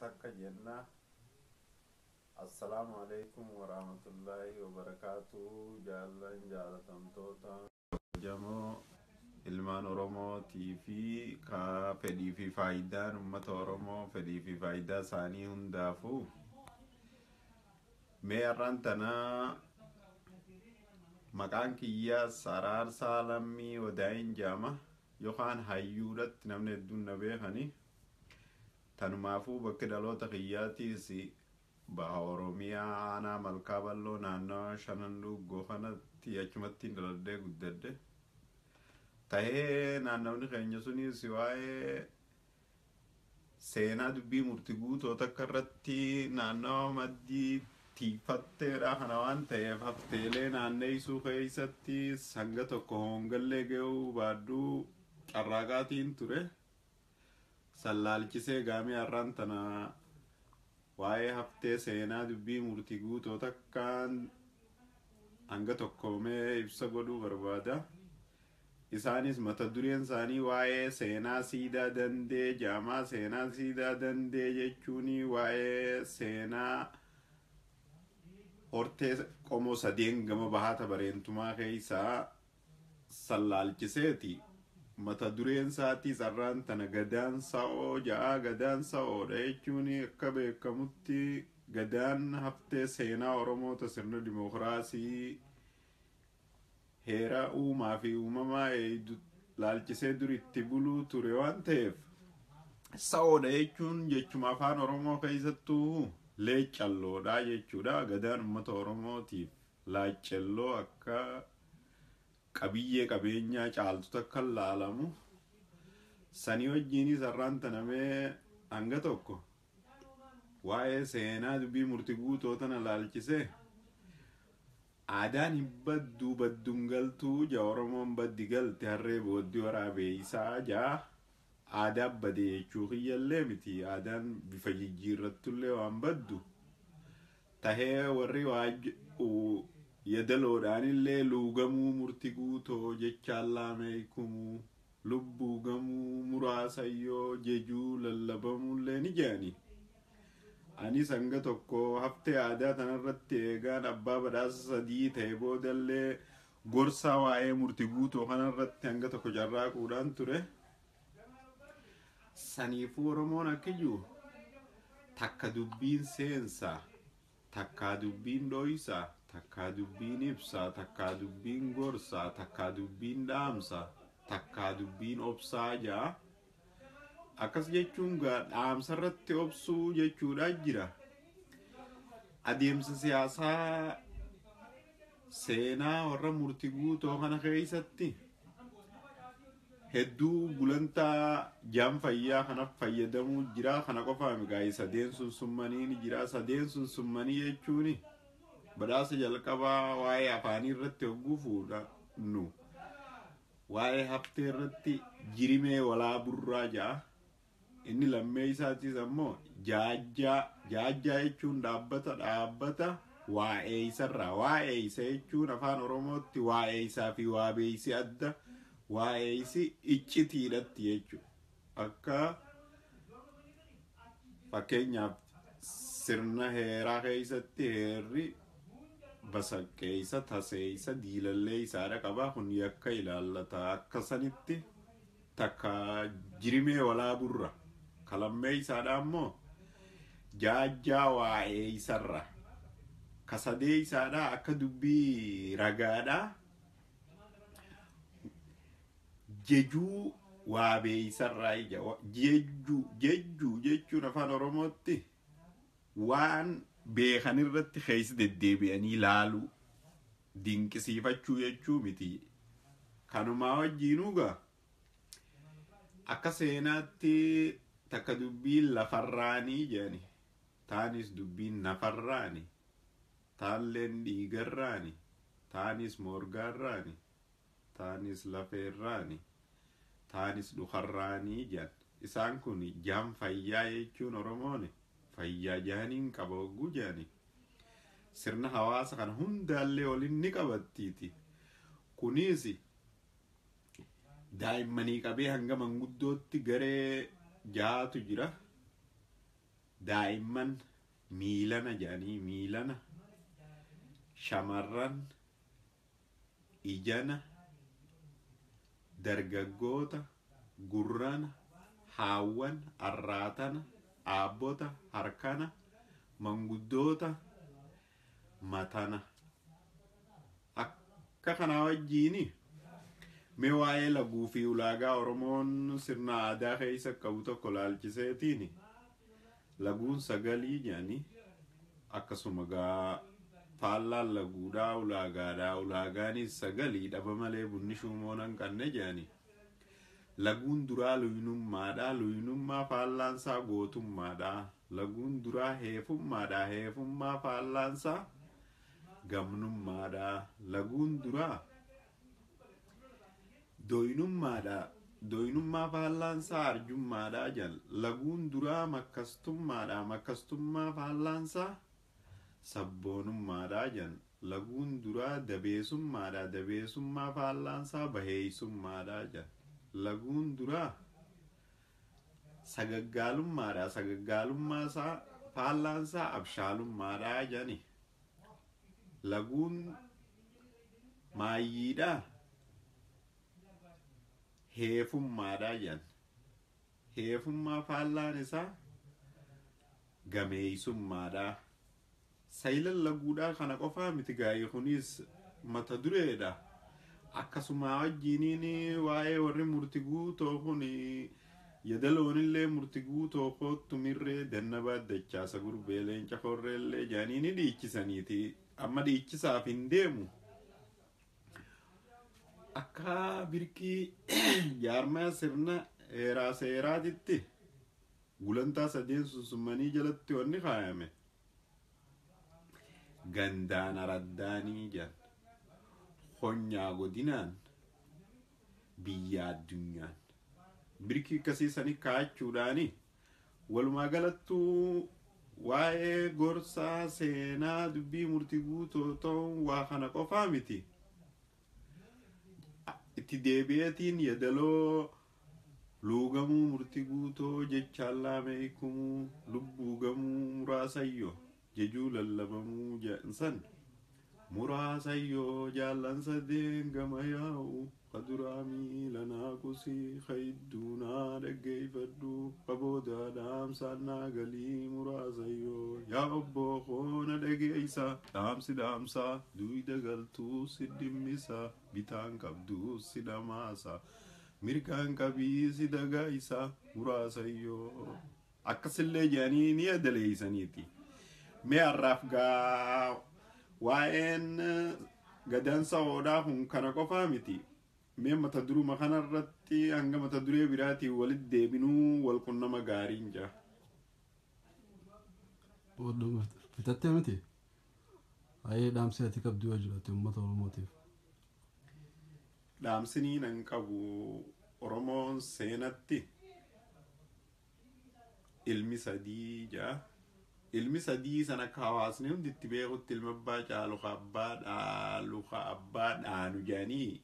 Takka jenna. Assalaamu alaikum warahmatullaahi wabarakaatu. Jaallan jaalatamtoota kabajamoo ilmaan Oromootii fi ka fedhii fi faayidaan uummata Oromoo fedhii fi faayidaa isaanii hundaafuu mee har'aan tanaa maqaan kiyyaa Saraarsaa Lammii Wadaayin jedhama yookaan hayyuudhatti namni hedduun na beekani. Tanumaafuu bakki dhaloota kiyyaatiis baha Oromiyaa aanaa Malkaa Bal'oo naannawa Shanan Dhuuggoo kanatti achumatti dhaladhee guddadhe. Tahee naannawni keenya sunis waa'ee seenaa dubbii murtii guutoo takka irratti naannawa maddii tiifatteedha kana waan ta'eef hafteelee naanneessuu keessatti hanga tokko hongallee ga'uu baadduu carraaqaatiin ture. Sallaalchisee gaamee har'aan tana waa'ee haftee seenaa dubbii murtii guutoo takkaan hanga tokko mee ibsa godhuu barbaada. Isaanis mata dureen isaanii waa'ee seenaa siidaa dandee jaamaa. Seenaa siidaa dandee jechuun waa'ee seenaa hortee qomoo sadeen gama bahaata bareentumaa keessaa sallaalchiseeti. Mata dureen isaatis har'aan tana gadaan sa'oo ja'a. Gadaan sa'oodha jechuun akka beekamutti gadaan haftee seenaa Oromoota sirna dimookiraasii heera uumaa fi uumamaa laalchisee dur itti buluu ture waan ta'eef sa'oodha jechuun jechuma afaan Oromoo keessattuu leeccalloodha jechuudha. Gadaan uummata Oromootiif laaccelloo akka qabiyyee qabeenyaa caaltu takka laalamu. Sanii wajjiinis har'aan tanamee hanga tokko waa'ee seenaa dubbii murtii guutoo tana laalchisee aadaan hin badduu badduun galtuu jaa. Oromoon baddi galte harree booddee waraabeessaa jaa. Aadaa bade jechuu kiyyallee miti, aadaan bifa jijjiirrattullee waan baddu tahee warri yadaloodhaanillee luugamuu murtii guutoo jechaan laameekumuu lubbuu gamuu muraasayyoo jejuu lallabamuullee ni jedhani. Anis hanga tokko haftee aadaa tanarratti eegaan abbaa badhaasa sadii ta'e boodallee gorsaa waa'ee murtii guutoo kanarratti hanga tokko carraaquudhaan ture. Saniifuu Oromoon akkiyyuu takka dubbiin seensaa, takkaa dubbiin dhoysaa, takkaa dubbiin ibsaa, takkaa dubbiin gorsaa, takkaa dubbiin dhaamsaa, takkaa dubbiin obsaa jaa. Akkas jechuun gaa dhaamsarratti obsuu jechuudha jira. Adeemsa siyaasaa seenaa warra murtii guutoo kana keessatti hedduu gulantaa jaan fayyaa kana fayyadamuu jira. Kana qofaa migaa'ii sadeen sun summanii ni jira. Sadeen sun summanii jechuun badhaasa jalqabaa waa'ee afaanii irratti hogguu fuudhannu waa'ee haftee irratti jirimee walaa burraa ja'a. Inni lammee isaatis ammoo jaajjaa. Jaajjaa jechuun dhaabbata waa'ee isarraa. Waa'ee isa jechuun afaan Oromootti waa'ee isaa fi waabeessi adda. Waa'ee isi iccitiidhatti jechuudha. Akka fakkeenyaaf sirna heeraa keessatti heerri basaqqeessa, taseessa, diilallee isaadha qaba. Kun yakka ilaallata. Akka sanitti takka jirimee walaa burra. Kalammee isaadha ammoo jaajjaa waa'ee isarra. Kasadee isaadha akka dubbii ragaadha. Jejuu waabeessarraa ija. Jejuu jechuun afaan Oromootti waan beekan irratti keessa deddeebi'anii ilaaluu dinqisiifachuu jechuu miti. Kanumaa wajjiinuu gaa akka seenaatti takka dubbiin lafarraanii jedhani, taanis dubbiin nafarraani, taalleen dhiigarraani, taanis morgaarraani, taanis lafeerraani, taanis dhukarraanii jedhan. Isaan kun jaan fayyaa jechuun Oromoon fayyaa jaaniin qaba hogguu jedhani. Sirna hawaasa kana hundaallee waliin ni qabattiiti. Kunis daa'immanii qabee hanga manguddootti garee jaatu jira. Daa'imman miilana jedhanii miilana, shamarran ijana, dargaggoota gurrana, haawwan arraatana, aabbota harkana, manguddoota matana. Akka kanaa wajjiini mee waa'ee laguu fi ulaagaa Oromoon sirna aadaa keessa qabu tokko laalchiseetiin laguun sagalii jedhanii akkasuma gaa faallaan laguudhaa ulaagaadhaa ulaagaanis sagalii dhaba malee bunni shuumoon hanqanne jedhanii. Laguun duraa luynummaadhaa, luynummaa faallaansaa gootummaadhaa. Laguun duraa heefummaadhaa, heefummaa faallaansaa gamnummaadhaa. Laguun duraa doynummaadhaa, doynummaa faallaansaa arjummaadhaa jedhan. Laguun duraa makkastummaadhaa, makkastummaa faallaansaa sabboonummaadhaa jedhan. Laguun duraa dabeessummaadhaa, dabeessummaa faallaansaa baheessummaadhaa jedhan. Laguun duraa sagaggaalummaadha, sagaggaalummaa isaa faallaansaa abshaalummaadha jedhani. Laguun maayyiidha heefummaadha jedhan. Heefummaa faallaan isaa gameessummaadha. Sayilan laguudhaa kana qofaa miti gaa'ii kunis mata dureedha. Akkasuma wajjiniin waa'ee warri murti guutoo kun yadaloonillee murti guutoo koottu mirree dannabaa dachaasa gurbee leenca korreellee jedhanii ni dhiichisaniiti. Amma dhiichisaaf hin deemu. Akka birkii jaarmaa sirna heeraa seeraatitti gulantaa sadeen sunsummanii jalatti wanni kaayame gandaan araddaanii jedhan. Honyaa godinaan biyya addunyaan birkii akkasiisanii kaachuudhaani walumaa galattuu waa'ee gorsaa seenaa dubbii murtii guutoo ta'uun waa kana qofaa miti. Itti deebi'eetiin yadaloo luugamuu murtii guutoo jechaan laameekumuu lubbuu gamuu muraasayyoo jejuu lallabamuu jedhan muraasayyoo jaallan sadeen gama yaa'u kaduraa miila naa qusii kayidduu naa dhaggeeffadhu kaboodaa dhaamsaan naa galii muraasayyoo yaa obboo koona dhageessa dhaamsi dhaamsaa duyda galtuu si dhimmisa bitaan qabduu si dhamaasa mirgaan qabii si dagaayisa muraasayyoo akkasillee jedhanii ni adaleeysaniiti. Mee har'aaf gaa waa'een gadansa oodhaa kun kana qofaa miti. Mee mata duruma kanarratti hanga mata duree biraatiin walitti deebinuu wal qunnama gaariin jira. Fitattee miti? Ayee dhaamsi ati qabdu yoo jiraate uummata Oromootiif. Dhaamsinii nan qabu Oromoon seenatti ilmi sadii jira. Ilmi sadii sana akka hawaasni hundi itti beekutti ilma abbaa caalu ka abbaa dhaalu ka abbaa dhaanu jedhanii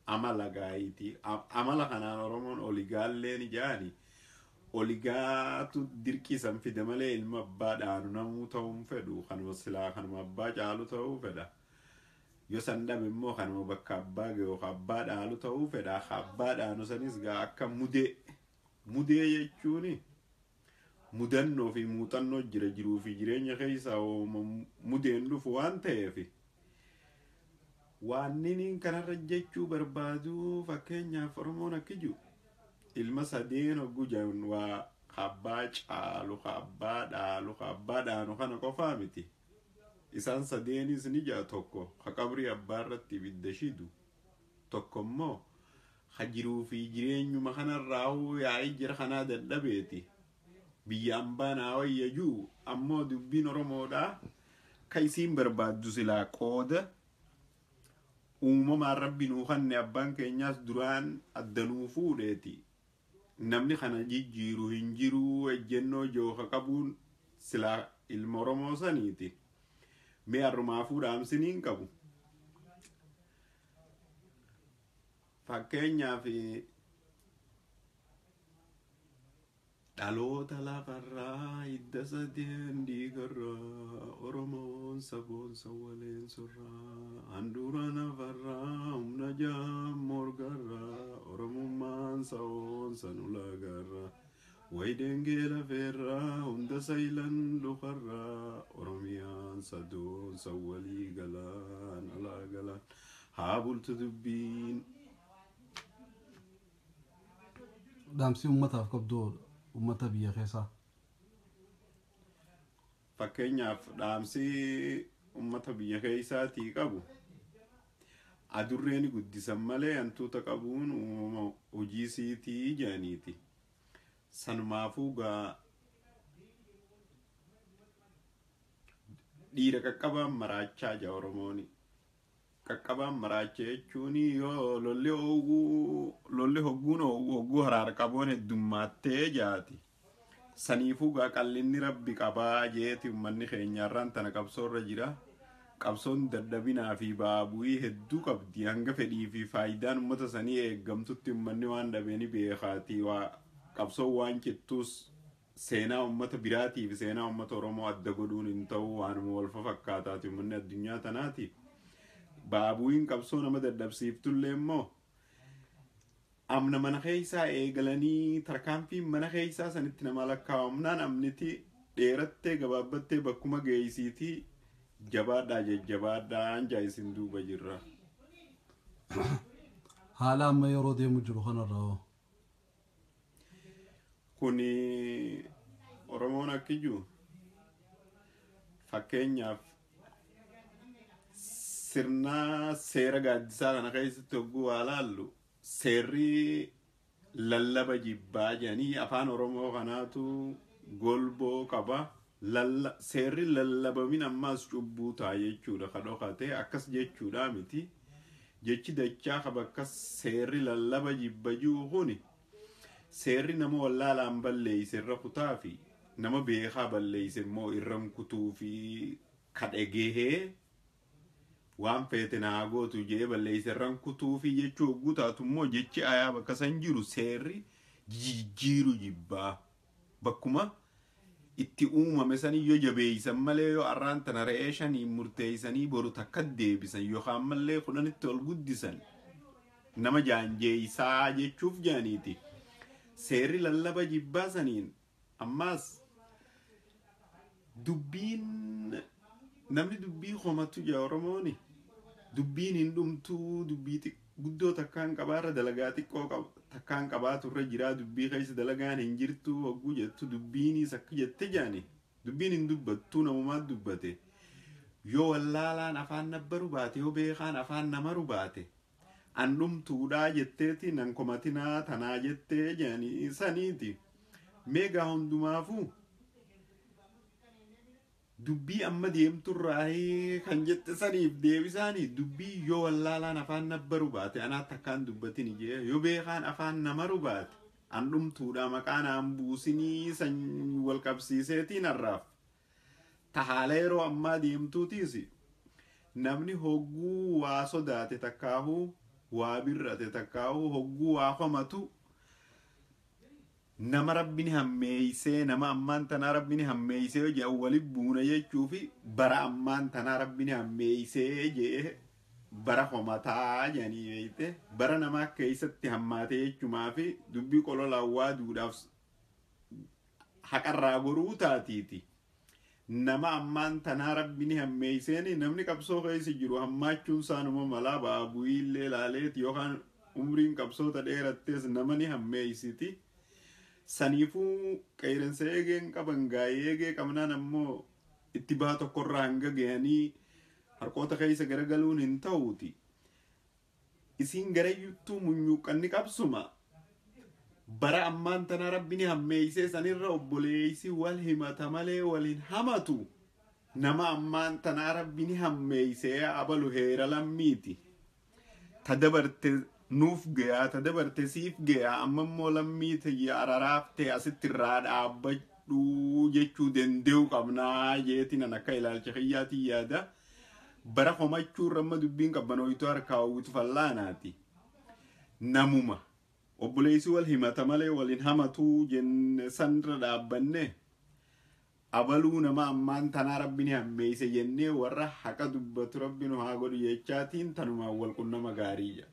amala gaayiiti. Amala kanaan Oromoon oligaallee ni jedhani. Oligaatu dirqisan fide malee ilma abbaa dhaanu namuu ta'uu hin fedhu. Kanuma silaa kanuma abbaa caalu ta'uu fedha. Yoo san dhabe immoo kanuma bakka abbaa gahu ka abbaa dhaalu ta'uu fedha. Ka abbaa dhaanu sanis gaa akka mudee. Mudee jechuuni mudannoo fi muuxannoo jira jiruu fi jireenya keessa mudeen dhufu waan ta'eef waan inni kanarra jechuu barbaadu fakkeenyaaf Oromoon akka jiru ilma sadeen hogguu jedhan waa abbaa caalu ka abbaa dhaalu ka abbaa dhaanu kana qofaa miti. Isaan sadeenis ni jira tokko ka qabrii abbaa irratti ibidda shidu tokko immoo ka jiruu fi jireenyuma kanarraa yaa'ii jira kanaa dadhabeeti. Biyya ambaa naa wayya jiru ammoo dubbiin Oromoodhaa ka isiin barbaaddu silaa qooda uumamaan rabbi nuu kanne abbaan keenyaas duraan addanuu fuudheeti. Namni kana jijjiiru hin jiru ejjennoo jooka qabuun silaa ilma Oromoo saniiti. Mee harrumaafuu dhaamsiniin qabu. Fakkeenyaaf Dhaloota lafarraa hidda sadeen dhiigarraa Oromoon saboonsa waleensorraa handhuura nafarraa humna jaam morgarraa Oromummaan sa'oonsa nulaagarraa Waydengee lafeerraa hunda saylan lukarraa Oromiyaan sadoonsa walii galaan alaa galaan haa bultu dubbiin. Dhaamsi uummataaf qabdu uummata biyya keessaa. Fakkeenyaaf dhaamsi uummata biyya keessaatii qabu adurreen guddisan malee hantuuta qabuun uumama hojii siitii jedhaniiti. Sanumaafuu gaa dhiira qaqqabaan maraachaa jaa Oromooni. Qaqqabaan maraacha jechuun yoo lolli hogguu lolli hogguun hogguu haraar qaboon heddummaattee jaati. Saniifuu gaa qallinni rabbi qabaa jeeti uummanni keenyarraan tana qabsoorra jira. Qabsoon dadhabinaa fi baabu'ii hedduu qabdi hanga fedhii fi faayidaan uummata sanii eeggamtutti uummanni waan dhabeeni beekaati. Waa qabsoon waan cittuus seenaa uummata biraatii fi seenaa uummata Oromoo adda godhuun hin ta'u waanuma wal fakkaataati uummanni addunyaa tanaati. Baabu'iin qabsoo nama dadhabsiiftullee immoo amna mana keessaa eegalanii tarkaanfiin mana keessaa sanitti nama lakkaa'amnaan amniti dheerattee gabaabbattee bakkuma geessiitii jabaadhaa jajjabaadhaan jaa isin duuba jirra. Haala amma yeroo deemu jiru kanarraa hoo? Kuni Oromoon akki jiru fakkeenyaaf sirna seera gaaddisaa kana keessatti hogguu waa laallu seerri lallaba jibbaa jedhanii afaan Oromoo kanaatu golboo qaba. Seerri lallabamin ammaas cubbuu ta'a jechuudha ka dhokate akkas jechuudha miti. Jechi dachaa qaba akkas seerri lallaba jibba jiru kuni seerri nama wallaalaan balleeyse irra kutaa fi nama beekaa balleeyse immoo irra kutuu fi kadhagahee waan feete naa gootu jee balleeyse irra kutuu fi jechuu hogguu taatu immoo jechi ayaa bakka san jiru seerri jijjiiru jibbaa bakkuma itti uumame sanii yoo jabeeysan malee yoo arraan tana re'ee shaniin murteeysanii boru takka deebisan yookaan mallee kudhanitti ol guddisan nama jaanjeeysaa jechuuf jaaniiti. Seerri lallaba jibbaa saniin ammaas dubbiin namni dubbii komatu jaa Oromooni dubbiin hin dhumtuu dubbii guddoo takkaan qabaarra dalagaa xiqqoo takkaan qabaatu irra jiraa dubbii keessa dalagaan hin jirtu hogguu jettu dubbiinis akka jette jaani dubbiin hin dubbattuu namumaat dubbate yoo wallaalaan afaan nabbaru baate yoo beekaan afaan namaru baate an dhumtuudhaa jetteeti nan komatinaa tanaa jettee jaanii saniiti meegaa hundumaafuu dubbii amma deemturraa kan jette saniif deebisaanii dubbii yoo wallaalaan afaan nabbaru baate anaa takkaan dubbatin jee yoo beekaan afaan namaru baate an dhumtuudha maqaa naan buusinii san wal qabsiiseetiin har'aaf tahaala yeroo ammaa deemtuutiis namni hogguu waa sodaate takkaahuu waa birrate takkaahuu hogguu waa komatu nama rabbini hammeeysee nama ammaan tanaa rabbini hammeeysee yoo jedhan wali buuna jechuufi bara ammaan tanaa rabbini hammeeysee jee bara komataa jedhanii beeyte bara namaa keessatti hammaatee jechumaa fi dubbii qololaan waa duudhaaf haqarraa goruu taatiiti. Nama ammaan tanaa rabbini hammeeyseeni namni qabsoo keessa jiru hammaachuun saanuma malaa ba'aa bu'iillee laaleeti yookaan umriin qabsoota dheerattees nama ni hammeeysiti. Saniifuu qeerensa eegeen qaban gaa'ee eegee qabnaan ammoo itti baha tokkorraa hanga gahanii harkoota keessa garagaluun hin ta'uuti. Isiin garayyuttuu munyuuqqanni qabsuma. Bara ammaan tana rabbini hammeeysee sanirra obboleeysi wal himata malee wal hin hamatu. Nama ammaan tanaa rabbini hammeeysee abalu heera lammiiti. Ta dabarte nuuf gayaa ta dabarte siif gayaa amma immoo lammii tiyya araraaf ta'e asitti irraa dhaabbadhuu jechuu danda'u qabnaa jeetiin an akka ilaalcha kiyyaatiin yaada. Bara komachuu irra amma dubbiin qabbanooytu harkaa hawwitu fallaanaati. Namuma Obboleessi wal himata malee waliin hamatuu jenne sanirra dhaabbanne abaluu nama ammaan tanaa rabbi ni hammeeyse jennee warra haqa dubbatu rabbi nu haa godhu jechaatiin tanumaan wal qunnama gaarii jedha.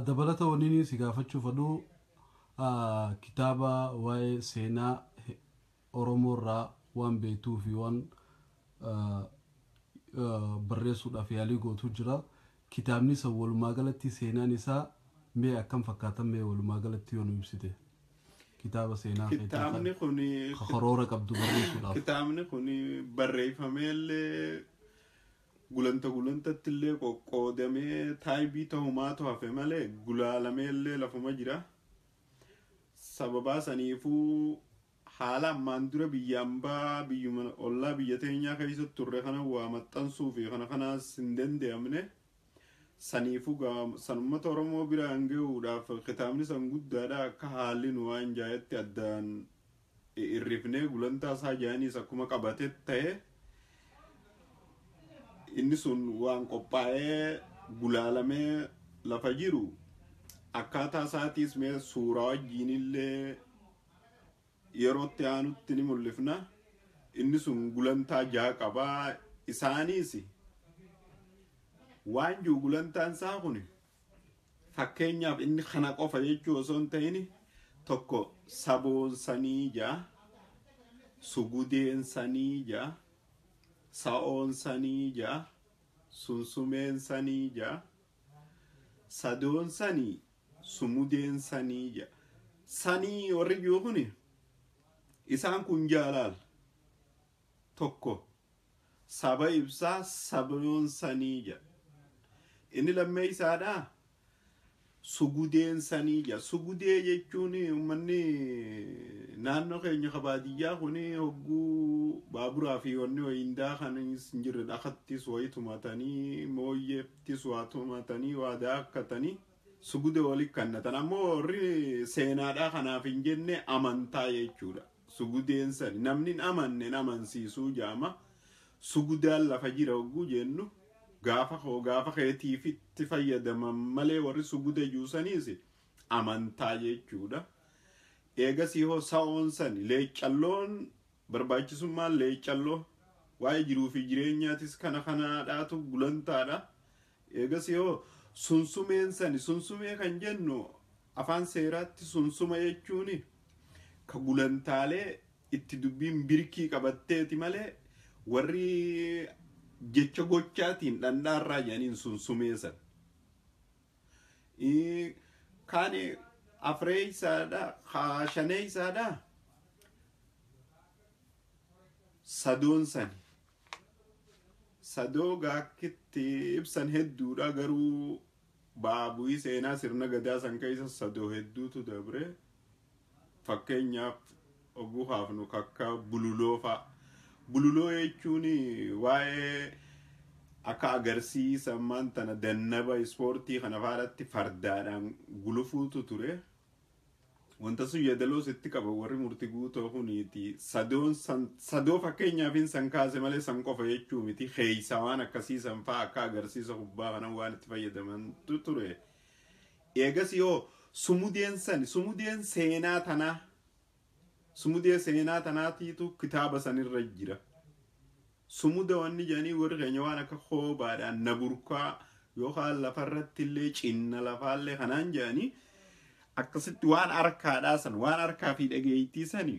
Dabalata wanni si gaafachuu fedhu kitaaba waa'ee seenaa Oromoo irraa waan beektuu fi waan barreessuudhaaf yaalii gootu jira. Kitaabni san walumaa galatti seenaan isaa mee akkam fakkaatan mee walumaa galatti yoo nu ibsite? Kitaaba seenaa Kitaabni kun karoora qabdu barreessuudhaaf. Kitaabni kun barreeffameellee gulanta gulantatti illee qoqqoodamee taayibii ta'umaatu hafe malee gulaalameellee lafuma jira. Sababaa saniifuu haala ammaan dura biyya ambaa biyyuma ollaa biyya teenyaa keessa turre kana waa maxxansuu fi kana kanaas hin danda'amne. Saniifuu san uummata Oromoo biraan gahuudhaaf kitaabni san guddaadha akka haalli nu waan jaayetti addaan irrifnee gulantaa isaa jaaniis akkuma qabate ta'e inni sun waan qophaa'ee gulaalamee lafa jiru akkaataa isaatiis mee suuraa wajjiinillee yerootti aanutti ni mul'ifna. Inni sun gulantaa jaha qabaa isaaniis waan jiru gulantaan isaa kun fakkeenyaaf inni kana qofa jechuu osoo hin ta'in tokko saboonsanii ja'a, sugudeensanii ja'a, sa'oonsanii ja'a, sunsumeensanii ja'a, sadoonsanii, sumudeensanii ja'a. Sanii warri jiru kun isaan kun jaalaal tokko saba ibsaa saboonsanii ja'a. Inni lammeessaadha sugudeensanii ja'a. Sugudee jechuun uummanni naannoo keenya baadiyyaa kun hogguu baaburaa fi wanni wayindaa kan hin jirre dhakattis wayi tumatanii mooyyeettis waa tumatanii waa daakkatanii sugude walitti kannatan. Ammoo warri seenaadhaa kanaaf hin jenne amantaa jechuudha. Sugudeensani namni hin amanne hin amansiisuu jaama. Sugudaan lafa jira hogguu jennu gaafa koo gaafa keetiifitti fayyadaman malee warri suguda juusaniis amantaa jechuudha. Eegasii hoo sa'oon sani leeccalloon barbaachisummaan leeccalloo waa'ee jiruu fi jireenyaatis kana kanaadhaatu gulantaadha. Eegasii hoo sunsumeen sani sunsumee kan jennu afaan seeraatti sunsuma jechuun ka gulantaalee itti dubbiin birkii qabatteeti malee warri jecha gochaatiin dhandhaarraa jedhaniin sunsumee san. Kaan afreeysaadha shaneeysaadha sadoon sani. Sadoo gaakkitti ibsan hedduudha garuu baabu'ii seenaa sirna gadaa san keessa sadoo hedduutu dabre. Fakkeenyaaf oguu haafnu kakka bululoo fa'a. Bululoo jechuun waa'ee akka agarsiisa ammaan tana dannaba ispoortii kana fa'aadhaatti fardaadhaan gulufuutu ture. Wanta sun yeedaloo sitti qaba warri murtii guutoo kuniiti. Sadoon san sadoo fakkeenyaaf hin san kaase malee san qofa jechuu miti. Keeysa waan akkasii san fa'a akka agarsiisa kubbaa kana waan itti fayyadamantu ture. Eegas yoo sumudeen sani sumudeen seenaa tanaa sumudee seenaa tanaatiitu kitaaba sanirra jira. Sumuda wanni jedhanii warri keenya waan akka koobaadhaan naburkaa yookaan lafarratti illee cinna lafaallee kanaan jedhanii akkasitti waan harkaadhaa san waan harkaa fi dhageettii sani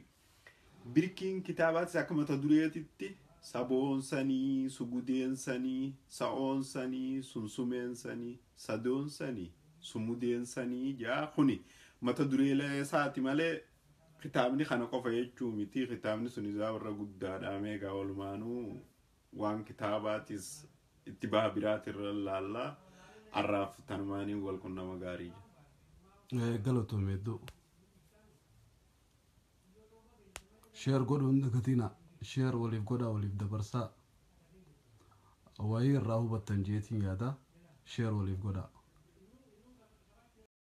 birkiin kitaabaattis akka mata dureetitti saboonsanii, sugudeensanii, sa'oonsanii, sunsumeensanii, sadoonsanii, sumudeensanii jaa kuni mata dureelee isaati malee kitaabni kana qofa jechuu miti. Kitaabni sun isaa warra guddaadha meegaa walumaanuu waan kitaabaatis itti baha biraatirra laallaa arraaf tanumaanii wal qunnama gaarii. Galatoome hedduu. Sheer godhuu hin dagatinaa. Sheer waliif godhaa waliif dabarsaa. Waa'ee irraa hubattan jeetiin yaada. Sheer waliif godhaa.